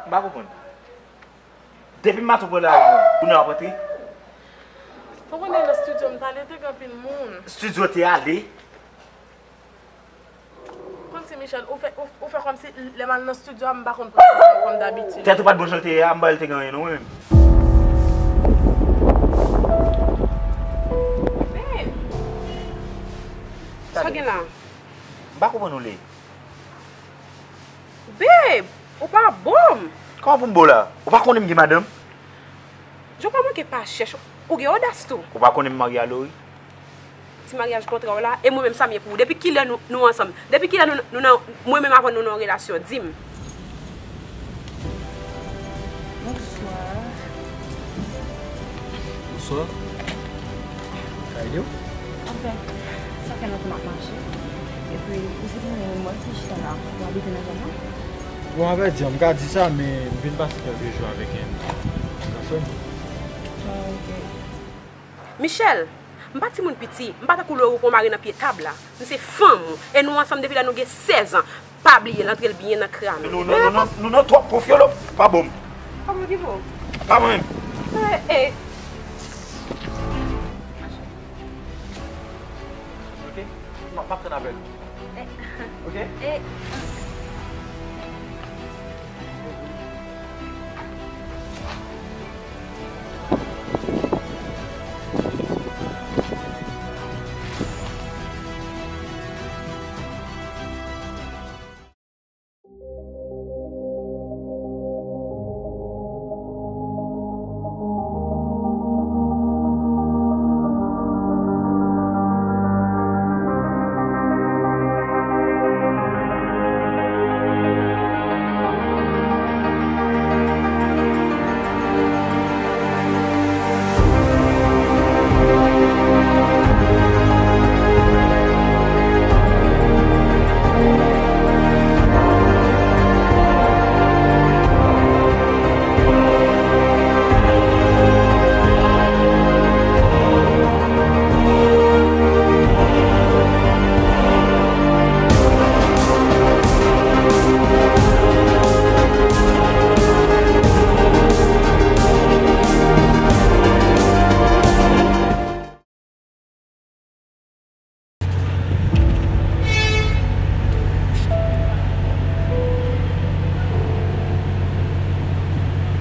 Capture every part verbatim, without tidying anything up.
M pa konprann. Depi maten w pran lari an, kounye a w ap rantre? Ou konnen nan estidyo m t ale, te gen anpil moun. Estidyo te ale? Konn si Michel, ou fè, ou, ou fè kòmsi lè m al nan estidyo a, m pa konn pran sa kòm dabitid. Tèt ou pa t bon jan l te ye a, m pa wè l te gen anyen non, mwen menm. Babe! Sa w gen la? M pa konprann ou, Ley. Babe, ou pa bon. Kòman pou m bon la? Ou pa konnen m gen madanm? Jan w pa manke pa chèch, ou gen odas tou. Ou pa konnen m marye a Lori? Ti maryaj kontra w la, e mwen menm sa m ye pou ou. Depi kilè nou, nou ansanm? Depi kilè nou, nou nan, mwen menm avè w nou nan yon relasyon? Di m. Bonswa. Bonswa. Sa ede w? Anfen, sa fè lontan m ap mache. Epi, ou se konnen mwen ki chita la, ou abite nan zòn nan? Bon, avèdi, m ka di sa, men m vin pase kèlke jou avèk yon gason. Ah, ok. Michel, m pa timoun piti, m pa tankou lè ou pran mari nan pye tab la. M se fanm ou, e nou ansanm depi lè nou gen sèz an. Pa bliye l, antre l byen nan kran nou. Nou, nou, nou, nou, nou nan twòp konfyolo. Pa bon. Pa mwen ki bon. Pa mwen menm. Eh, eh. Ok. M ap, m ap tann apèl ou. Eh. Ok? Eh.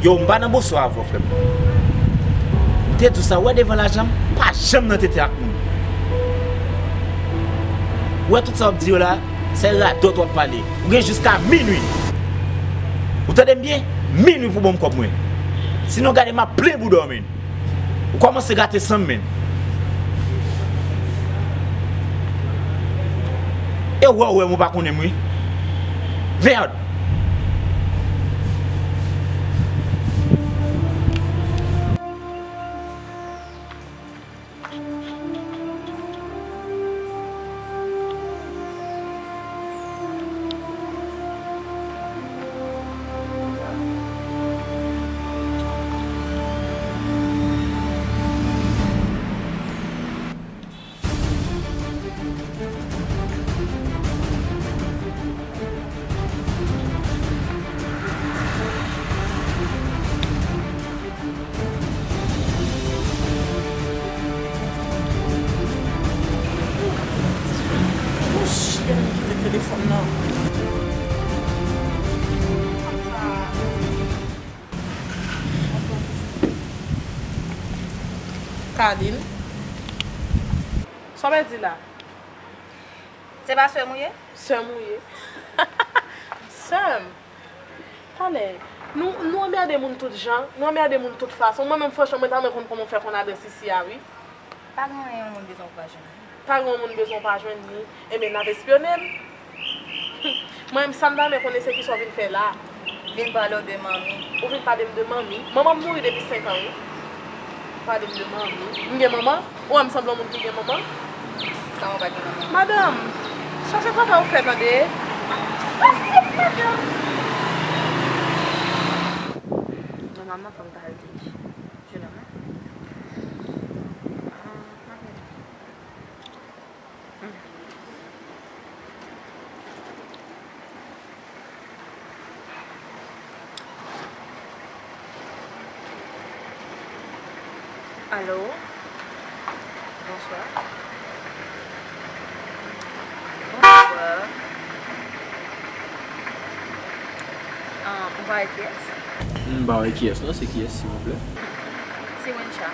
Yo, m pa nan boswa avè w, frè m. M te di w sa, w wè devan lajan, m pa janm nan tete ak moun. W wè tout sa w ap di yo la, se radòt w ap pale. Ou gen jiska minui. Ou tande m byen? Minui pou ban m kòb mwen. Sinon, gade m ap plen bouda w, men. Ou kòmanse gate san m, men. E wè, wè, mwen pa konnen m, wi. Mèd! Wouch, genlè m kite telefòn nan. Kadin. Sa w pèdi la? Se pa sè m ou ye? Sè m ou ye. Sè m. Talè, nou, nou anmède moun tout jan, nou anmède moun tout fason. Mwen menm, franchman, mwen ta renmen konn kòman w fè konn adrès isi a, wi. Pa gen anyen yon moun bezwen ou pa jwenn li. Pa gen yon moun bezwen ou pa jwenn li. Ebyen, n ap espyone m. Mwen menm, sa m ta renmen konnen, se kisa w vin fè la. Vin pale w de manmi. Ou vin pale m de manmi? Manman m mouri depi senk an, wi. Pale m de manmi. M gen manman? Ou wè m sanble yon moun ki gen manman? Kòman w pa gen manman? Madanm, chache travay ou fè, tande. Madanm. Nòmalman, fò m ta al te jwenn manman. Ah, m ap rele. Hmm. Alo? Bonswa. Bonswa. Ah, ou pa wè kiyès? M pa wè kiyès non, se kiyès, silvouplè? Se Wencha.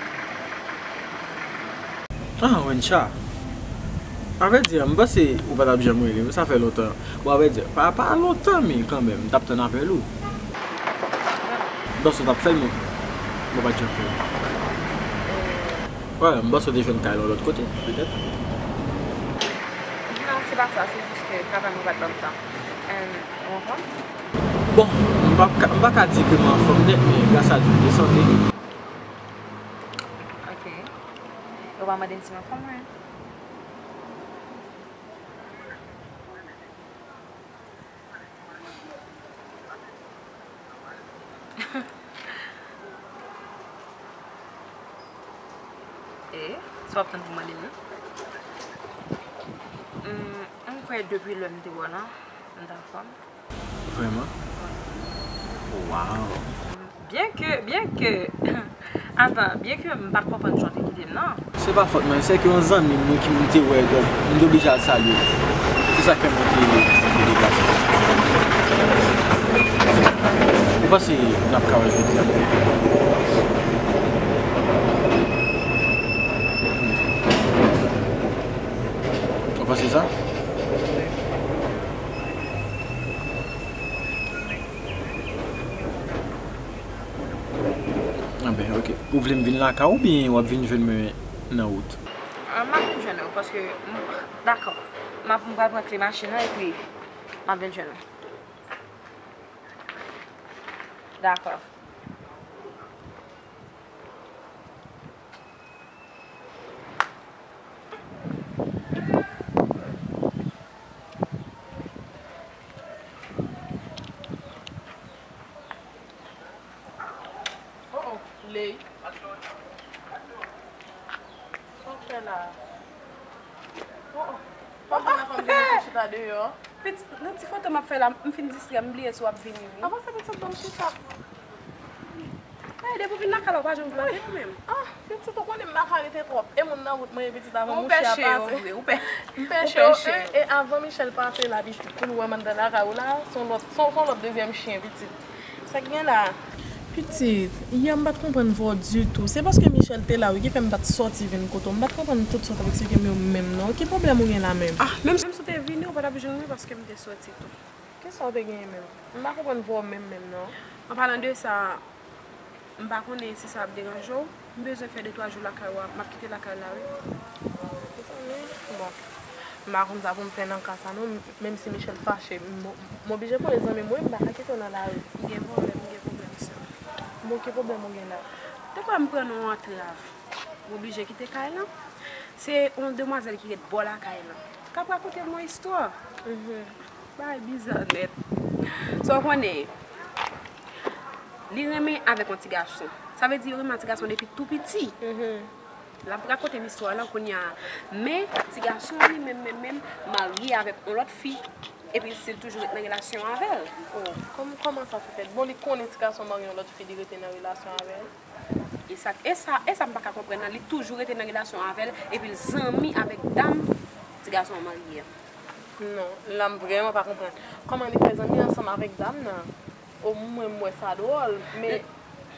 Ah, Wencha. Avrèdi, m panse ou pa t ap janm rele m, sa fè lontan. Bon, avrèdi, pa, pa lontan, men kanmenm, m t ap tann apèl ou. M panse w t ap fè l, men ou pa t janm fè l. Wè, m panse w te jwenn kay la yon lòt kote, petèt. Non, se pa sa, se jis ke travay mwen pa t ban m tan. Em, ou anfòm? Bon, m pa ka, m pa ka di ke m anfòm nèt, men gras a Dye, m gen sante. Ok. Ou pa mande m si m anfòm, wi. E, sa w ap tann pou mande m nan? Hmm, m kwè depi lè m te wè w lan, m t anfòm. Vrèman? Waw! Byenke, byenke, atan, byenke m pa t konprann jan w te kite m nan. Se pa fòt mwen, se ke yon zanmi m wi ki m te wè, donk, m te oblije al salye l. Se sa k fè mwen te, te deplase. Ou panse n ap ka wè jodi a? Ou panse sa? Anben, ok. Ou vle m vin lakay ou oubyen w ap vin jwenn mwen nan wout? Ah, m ap vin jwenn ou, paske m, dakò. M ap, m pral pran kle machin nan epi m ap vin jwenn ou. Dakò. Oh, oh, Ley. Sa w fè la? Oh, oh. Ou pa konn kòm gen moun ki chita deyò? Pitit, nan ti foto m ap fè la, m fin distrè, m bliye si w ap vini, wi. Avanse, pitit, ban m chita. Ey, depi w vin lakay la, ou pa janm vle vini menm. Ah, pitit, ou konnen m pa ka rete twòp. E moun nan wout mwen ye, pitit, avan mouche a pase. Ou pèche yo vre, ou pè-, m pèche yo, e, e avan Michel pase la, pitit, pou l wè m anndan lakay ou la, se yon lòt, se yon, se yon lòt dezyèm chen, pitit. Sa k gen la? Pitit, yè m pa t konprann vwa w ditou. Se paske Michel te la, wi, ki fè m pa t sòti vin kote w. M pa t konprann tout sa w t ap eksplike m yo menm, non. Ki pwoblèm ou gen la menm? Ah, menm si w te vini, ou pa t ap jwenn mwen paske m te sòti tou. Kisa w te genyen menm? M pa konprann vwa w menm, menm, non. An palan de sa, m pa konnen si sa ap deranje w. M bezwen fè de twa jou lakay ou a, m ap kite lakay la, wi. Mezanmi, bon. M pa konn sa pou m fè nan ka sa non, m, menm si Michel fache, m, m oblije konnen zanmi m wi, m pa ka kite w nan lari. M gen pwoblèm, m gen pwoblèm, sè m. Bon, ki pwoblèm ou gen la? Te kwè m pran nan yon antrav. M oblije kite kay lan. Se yon demwazèl ki ret bò lakay lan k ap rakonte m yon istwa. Mhm. Bagay biza nèt. Sa w konnen, li renmen avèk yon ti gason. Sa vle di yo renmen yon ti gason depi tou piti. Mhm. L ap rakonte m istwa lan kounye a. Men, ti gason an li menm, menm, menm, marye avèk yon lòt fi. Epi l still toujou ret nan relasyon avè l. Oh, kòm, kòman sa fè fèt? Bon, li konnen ti gason marye yon lòt fi, li rete nan relasyon avè l. E sa, e sa, e sa m pa ka konprann nan, li toujou rete nan relasyon avè l, epi l zanmi avèk dam ti gason an marye a. Non, la m vrèman pa konprann. Kòman li fè zanmi ansanm avèk dam nan? O mwen m wè sa dwòl, men,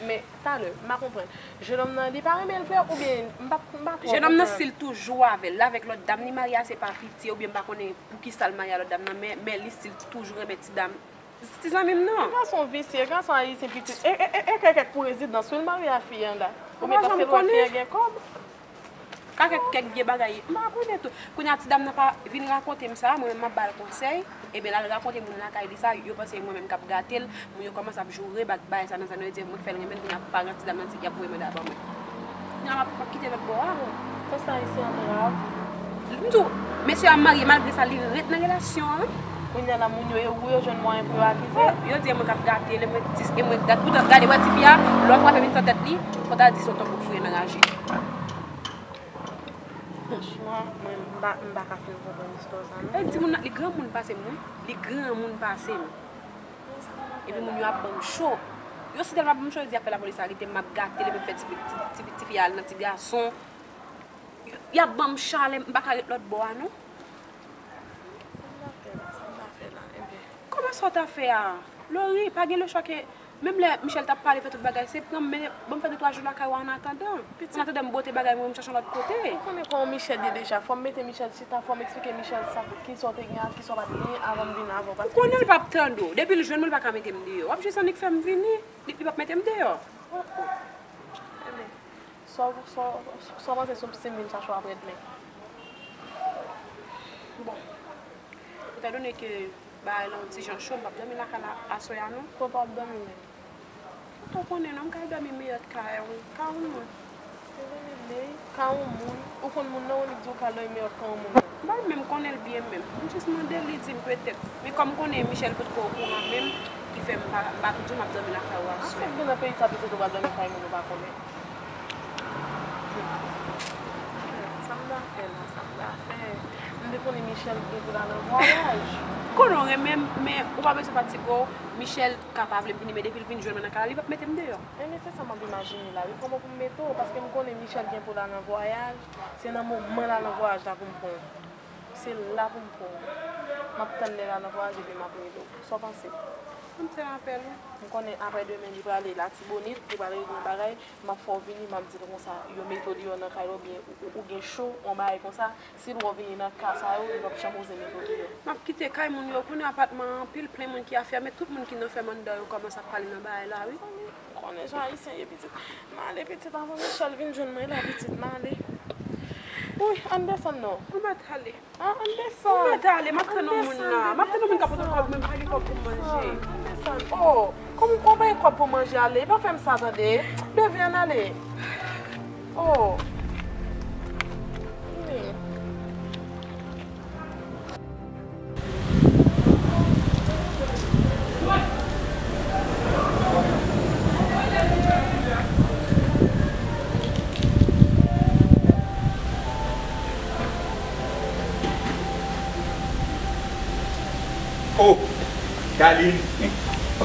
men, talè, m pa konprann. Jenòm nan, li pa renmen l vre oubyen m pa, m pa twò konprann. Jenòm nan still toujou avè l, l avèk lòt dam li marye a se pa pitye oubyen m pa konnen poukisa l marye a lòt dam nan, men, men li still toujou renmen ti dam. Ti zanmi m nan. Ti gason visye, gason ayisyen pitit. E, e, e, e kèk, kèk pou rezidans wi l marye a fi an la. Oubyen paske l wè fi an gen kòb. Ka kèk, kèk vye bagay. M pa konnen tou. Kounye a ti dam nan pa vin rakonte m sa, mwen menm m ap ba l konsèy. Ebyen l al rakonte moun lakay li sa, yo panse e mwen menm k ap gate l. Moun yo kòmanse ap joure bak bagay sa nan zòn yo, yo di mwen k fè l renmen l, kounye a paran ti dam nan di y ap voye manda ban mwen. Kounye a m ap, m ap kite lòt bò a. Fòs ayisyen an brav. M di w, mesye a marye, malgre sa, li ret nan relasyon an. Kounye a la, moun yo ye wou, yo jwenn mwayen pou yo akize. Yo di e mwen k ap gate l, e mwen k dis, e mwen k gade, poutan gade, wè tifi a, lè w frape vin sou tèt li, fò ta di se yon tonbo k foure nan raje. Franchman, mwen, m pa, m pa ka fin konprann istwa sa, non. E timoun nan, li granmoun pase m, wi. Li granmoun pase m. Epi moun yo ap ban m cho. Yo si tèlman ap ban m cho, yo di y ap fè lapolis arete m, m ap gate l, epi m fè ti, ti, ti, tifi a al nan ti gason. Y ap ban m chalè, m pa ka ret lòt bò a non. Sa m ta fè la, sa m ta fè la, enben. Kòman sa w ta fè a? Lori, pa gen lechwa ke, menm lè Michel t ap pale, fè tout bagay, se pran m, mennen, ban m fè de twa jou lakay ou an atandan. An atandan m bote bagay mwen, m chache yon lòt kote. Ou konnen kòman Michel ye deja, fò m mete Michel chita, fò m eksplike Michel sa, kisa w te gen a, kisa w pa t genyen avan m vin avè w, paske... Ou konnen l p ap tande w, depi l jwenn mwen, l pa ka mete m deyò. W ap jis annik fè m vini, li, li p ap mete m deyò. Enben, sa w, sa w, sa w panse si m vin chache w aprè demen? Bon, etandone ke bagay la yon ti jan cho, m p ap dòmi lakay la aswè a non. Kote w ap dòmi menm? Ou konnen non, m ka al dòmi meyòt kay ou, kay yon moun. Mezanmi, men kay yon moun, ou konn moun nan, ou annik di w ka al dòmi meyòt kay yon moun. M pa menm konnen l byen menm. M jis mande l, li di m petèt. Men kòm m konnen Michel potko okouran menm, ki fè m pa, m pa tou di w m ap dòmi lakay ou aswè. Sa k gen nan peyi sa, pitit ou pral dòmi kay moun ou pa konnen? Sa m ta fè la, sa m ta fè? M te konnen Michel gen pou l al nan vwayaj. Konnen w renmen m, men ou pa bezwen fatige w. Michel ka pa vle m vini, men depi l vin jwenn mwen nan kay la, li p ap mete m deyò. Enben, se sa m ap imajine la, wi. Kòman pou m mete w? Paske m konnen Michel gen pou l al nan vwayaj. Se nan moman l al nan vwayaj la pou m pran w. Se la pou m pran w. M ap tann lè l al nan vwayaj epi m ap rele w. Sa w panse? Ban m fè apèl, wi. M konnen aprè demen li prale Latibonit, li prale regle yon bagay, m ap fè w vini, m ap di l konsa, yo mete w deyò nan kay la, oubyen ou, ou, ou gen cho, yon bagay konsa. Si l wè w vini nan ka sa yo, li p ap janm oze mete w deyò. M ap kite kay moun yo, ou konnen apatman an anpil, plen moun ki afèmen, tout moun ki nan fèm anndan yo kòmanse ap pale nan bagay la, wi. Mezanmi, ou konnen jan Ayisyen ye, pitit. M ale, pitit, avan Michel vin jwenn mwen la, pitit, m ale. Wi, ann desann non. Ou mèt ale. Ah, ann desann. Ou mèt ale, m ap tann yon moun la. M ap tann yon moun k ap pote kòb, mwen pa gen kòb pou m manje. Ann desann. Oh, kòm ou pa gen kòb pou manje, ale. Pa fè m sa, tande. Bebe, ann ale. Oh. Wi. Oh, Kaline.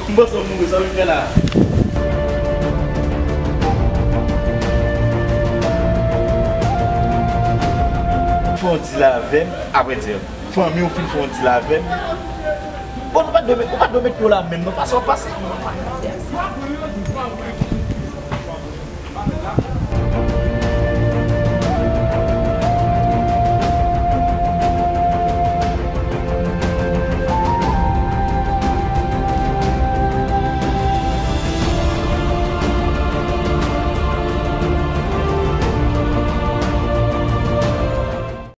M panse w mouri, sa w vin fè la? Fè yon deal avè m, apre di m. Fanmi w fin fè yon deal avè m. Bon, nou pa dwe met, ou pa dwe met pye w la menm, non, pase w pase.